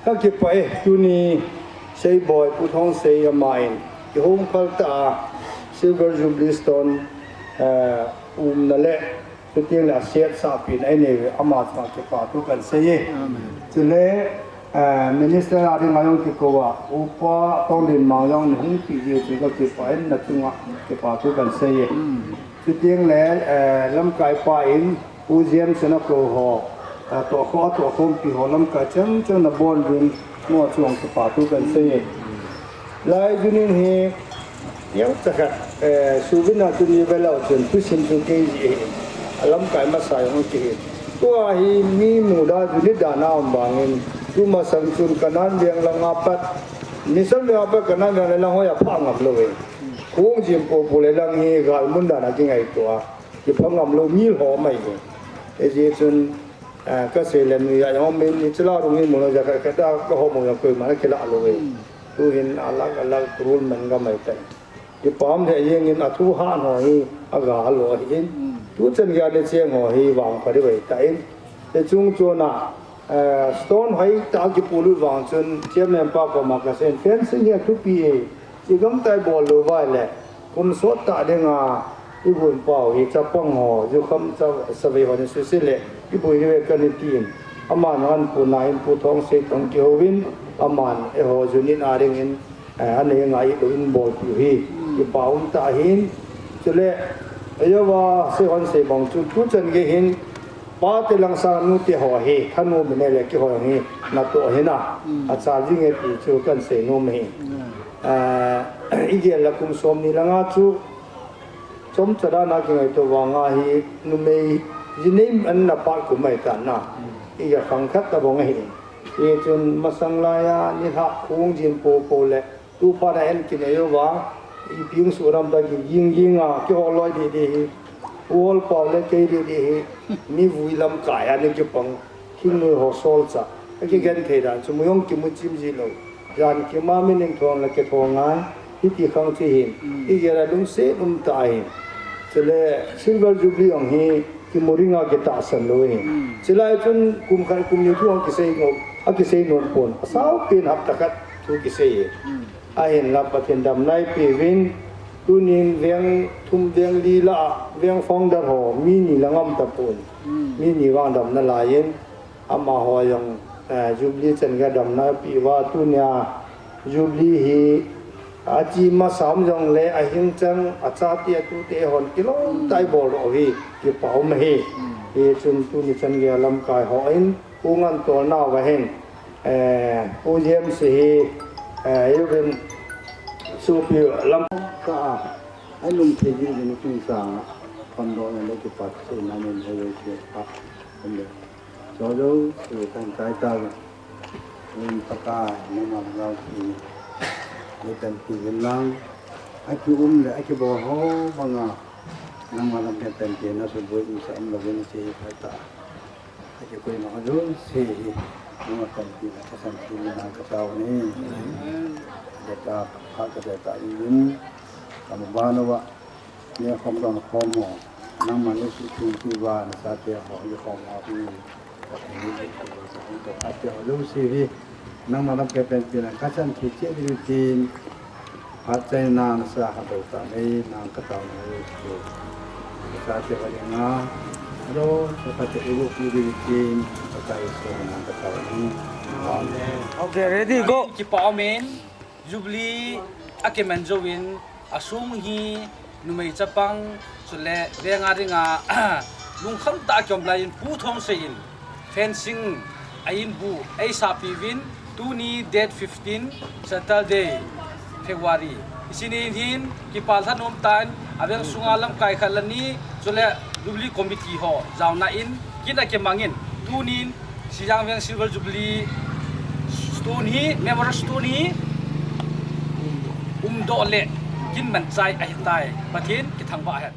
ກະເກັບໄປ ຢູ່ນີ້ ໄຊບອຍ ພູທອງໄຊ ອາມານ ເກັບໂຮມຄາລະຕາ Silver Jubilee Stone ເອີ ອຸມນະແລະ ຊຸດຕຽງແລະ ອາເຊຍ ສາປີນ ໄອເນ ອາມາດ ສະເກັບປາ ຕູກັນເຊ ອາເມນ ຈຸເລ ເອີ ມິນິສເຕີ ອາດິງ ອາຍົງ ກິໂກວາ ອຸປາ ຕອງດິນ ມາງ ຍອງ ຮຸງ ປີ ເຢ ຈຸກະເກັບໄປ ນະຈຸງ ເກັບປາ ຕູກັນເຊ ອືມ ຈຸດຕຽງແລະ ເອີ ລຳກາຍປາອິນ ອູເຈມ ຊະນະໂກໂຮ ເອີ ຕົວະຄໍຕົວະຄົມ ປີໂຮ ລຳກາຍ ເຈີງ ເຈີງ ນະບອນ ດຸນ ງໍຈວງ ສະປາ ຕູກັນເຊ ລາຍຢູນິນເຮ ຍາວຈະຂັດ ເອີ ຊູວິນາ ຈຸນຍາ ໄປລາວ ເຈີນ ພຸຊິນ ຈຸເກ ເອ ລຳກາຍ ມາສາຍ ໂອເຄ ຕົວະຮີ ມີໝູດາ ຢູນິດ ດານາ ອຳບາງເງິນ ຈຸມາສັງ ຈຸນ ກະນານ ວຽງ ລະງາປັດ ມີສັງ ວຽງ ອາປັດ ກະນານ ວຽງ ລະງອຍ ອາພາ ງາມ ໂລເອ ຄູງ ຈິມ ໂປໂປ ແລະ ລະງເຮ ການ ມຸນ ດານາ ກິງ ໄອຕົວ ທີ່ພະງຳໂລມີຫໍໄມ້ເອເຈຊຸນ ກະເສແລມ ຍາຍອງ ເມນ ນິຈລາ ລຸງ ເຮ ມຸນ ຈະກະດາ ກະຫໍ ມຸນ ຍາ ເກີຍມາ ນະ ເຄລະ ອາໂລເວ ຕູເຫັນ ອາລັກ ອາລັກ ຕຣູນ ມັນ ກະໄມໄຕ ທີ່ປາມ ແທ ເຢ ເງິນ ອາທູ ຫານ ຫໍ ຮີ ອາກາ ໂລ ເຫັນ ຕູ ຈັນ ຍາ ເດ ເຊງ ຫໍ ຮີ ຫວັງ ຄວາຍ ໄດ້ ໄວ້ ຕາ ເອັນ ແຕ່ ຈຸງ ໂຈນາ ສະໂຕນ ຫອຍ ຕາ ກິປູ ລຸດ ຫວັງ ເຊີນ ຈຽມ ແນມ ປາ ກອມ ມາ ກະເຊນ ເຟນ ຊິງ ເຮ ທູ ປີ ເອ ຊິກຳໄຕ ບອລ ໂລ ວາຍ ແລະ ກຸມ ໂສດ ຕະ ເດງາ ອີບຸນ ປາວ ອີຈະ ປັງ ຫໍ ຢູຄຳ ຈະ ສະເວ ຫໍ ຍາ ສຸຊິເລ ອີບຸນ ເວ ກະນິຕີນ ອາມານ ອັນ ປູນາ ອິນ ປູທອງ ເຊ ຕອງ ກິໂຮວິນ ອາມານ ເອ ຫໍ ຢູນິນ ອາເດງ ອິນ ອາ ເນ ງາ ອີ ໂດ ອິນ ໂບ ປີ ຮີ ອີ ປາ ອຸນ ຕະ ຫີນ ຈຸເລ ອາຍາວາ ເຊ ຫອນ ເຊ ບອງ ຈຸນ ຕູ ຈັນ ເກ ຫີນ ປາ ເຕ ລັງ ສາ ນູ ເຕ ຫໍ ເຮ ທະນູ ເມ ເນ ແລະ ກິ ຫໍ ເຮ ນາ ໂຕ ເຮ ນາ ອາ ຊາ ຍິງ ເອ ປີ ຈູ ກັນ ເຊ ນູ ເມ ເຮ ອາ ອີ ເກ ລະ ກຸມ ໂຊມ ນີ ລະ ງາ ຈູ ຊົມ ຈະ ດາ ນາ ກິ ໄງ ໂຕ ວາ ງາ ຮີ ນູ ເມ ຢິນ ເນມ ອັນ ນາ ປາ ກຸມ ໄມ ຕາ ນາ ອີ ກະ ຟັງ ຄັດ ຕະ ບອງ ເຮ ເອ ຈຸນ ມະ ສັງ ລາ ຍາ ນິ ທະ ຄູງ ຈິມ ໂປ ໂປ ແລະ ຕູ ປາ ນາ ແອນ ກິ ນ ອາຍາວາ ອີ ປິງ ສຸ ອາ ດຳ ຕາ ກິ ຍິງ ຍິງ ອາ ກິ ຫໍ ລອຍ ເດ ເດ ຮີ ອູ ໂຮລ ປາວ ແລະ ເກ ເດ ເດ ຮີ ມີ ວຸຍ ລຳ ກາຍ ອາ ນິ ກິ ປອງ ຄິງ ໂນຍ ຫໍ ຊອລ ຊະ ອາ ກິ ແກນ ເທ ດານ ຊຸມ ຍົງ ກິ ມຸ ຈິມ ຈີ ໂລ ຢານ ກິ ມາ ມິ ນິງ ທອງ ແລະ ເກ ທອງ ງາຍ ພິທີ ຄັງ ຊິ ຫີນ ອີ ເກ ລະ ລຸງ ເຊ ອຸມ ຕາ ຫີນ ເຊ ແລະ ຊິລເວີ ຈູບລີ ອອງ ຮີ ກິ ໂມ ຣິງ ອາ ກິ ຕາ ສັນ ໂລ ຫີນ ເຊ ລາຍ ຈຸນ ກຸມ ຄັນ ກຸມ ຢູທູບ ອາ ກິ ເຊ ໂນ ອາ ກິ ເຊ ໂນນ ໂປນ ອາ ຊາວ ເປັນ ຮັບ ຕະ ຄັດ ທູ ກິ ເຊ ອາ ເຫັນ ລະ ປະເທນ ດຳ ນາຍ ປີ ວິນ ຕູ ນິນ ວຽງ ທຸມ ວຽງ ລີ ລະ ອາ ວຽງ ຟອງ ດາ ຫໍ ມີ ນີ ລະ ງຳ ຕະ ໂປນ ມີ ນີ ວາງ ດຳ ນະ ລາ ເຢັນ ອາ ມາ ຫໍ ຢອງ ເອີ ຢູບລີ ຈັນ ກະ ດຳ ນາ ປີ ວາ ຕູ ນຽ ຢູບລີ ຮີ ອາ ຈີ ມາ ສາມ ຢອງ ແລ ອາ ຮິງ ຈັງ ອາ ຊາ ເຕ ອາ ຕູ ເຕ ຫອນ ກິ ໂລ ໄຕ ບໍ ໂລ ຮີ ກິ ປາວ ມະ ຮີ ເອ ຈຸນ ຕູ ນິ ຈັນ ກະ ລຳ ກາຍ ຫໍ ອິນ ປູ ງານ ໂຕ ນາ ວະ ເຫັນ ເອີ ໂອ ເຢມ ເຊ ເອີ ເອ ເວັນ ຊູ ປີ ລຳ ກະ ອາ ໄອ ລຸມ ເຄ ຢູ ເປັນ ຄິງ ສາງ ຄອນໂດ ໃນ ໂລ ກິ ປັດ ເຊ ນາ ເນນ ເຮ ເວ ເຊ ພະ ເປັນ ໂຊໂດ ເສ ຕັນ ໄຕ ຕາ ເປັນ ປະກາ ນະ ມາ ລາວ ທີ ເວ ຕັນ ຕີ ເປັນ ລາງ ອາ ຄິ ອຸມ ແລະ ອາ ຄິ ບໍ ຫໍ ບັງ ອາ ນຳ ມາ ລຳ ແກນ ແປນ ເກ ນະ ສົມ ບຸຍ ອິນ ສະ ອຳ ລະ ເວນ ເຊ ພະ ຕາ ອາ ເຈ ໂກຍ ມາ ໂຍ ເຊ ມາ ກັນ ປີ ລະ ກະ ສັນ ທີ ນາ ກະ ເຕົາ ນີ້ ອາເມນ ກະ ຕາ ພະ ກະ ເຕ ຕາ ອີ ວິນ ກຳ ບາ ນະ ວະ ເນ ຄອມ ດອນ ຄອມ ຫໍ ນຳ ມາ ໂນ ສຸ ທຸງ ປີ ວາ ນະ ສາ ເຕ ຫໍ ຍ ຄອມ ຫໍ ປີ ກະ ເຕ ນີ້ ກະ ເຕ ອາ ເຈ ໂອ ລູ ຊີ ວີ ນຳ ມາ ລຳ ແກ ແປນ ປີ ນະ ກະ ສັນ ທີ ເຈ ດີ ຕີນ ພັດໄຈນາງສາຫະໂດຕາເມນາງກະຕາວເນໂລ ສາເຈວະເນງາໂລ ສະພະເຈອຸລຸ ປີດີວິຈິນ ປະກາຍໂສນາງກະຕາວເນ ອາເມນ. ໂອເຄ ເຣດີ້ ໂກ ກິປາວເມນ ຢູບລີ ອາເກແມນໂຈວິນ ອາຊຸງຮີ ນຸເມຍຈະປັງ ສຸເລ ເວງາຣິງາ ລຸງຄຳຕາກິອມລາຍ ປູທອງເຊອິນ ເຟນຊິງ ອາອິນບູ ເອສາປີວິນ ຕູນີ ເດດ fifteen Saturday February ອິຊິນີນຫີນ ກິປາລທະນົມຕານ ອາເວງສຸງອາລຳກາຍຄະລະນີ ຈຸແລ ຢູບລີ ຄອມມິຕີຫໍ ຈາວນາອິນ ກິນອາເກມາງິນ ຕູນີນ ຊິຢາງເວງ Silver Jubilee Stone ຮີ Memorial Stone ຮີ ອຸມໂດເລ ກິນແມ່ນໃຈ ອາເຮັດຕາຍ ປະເທນ ກິທັງບະແຮດ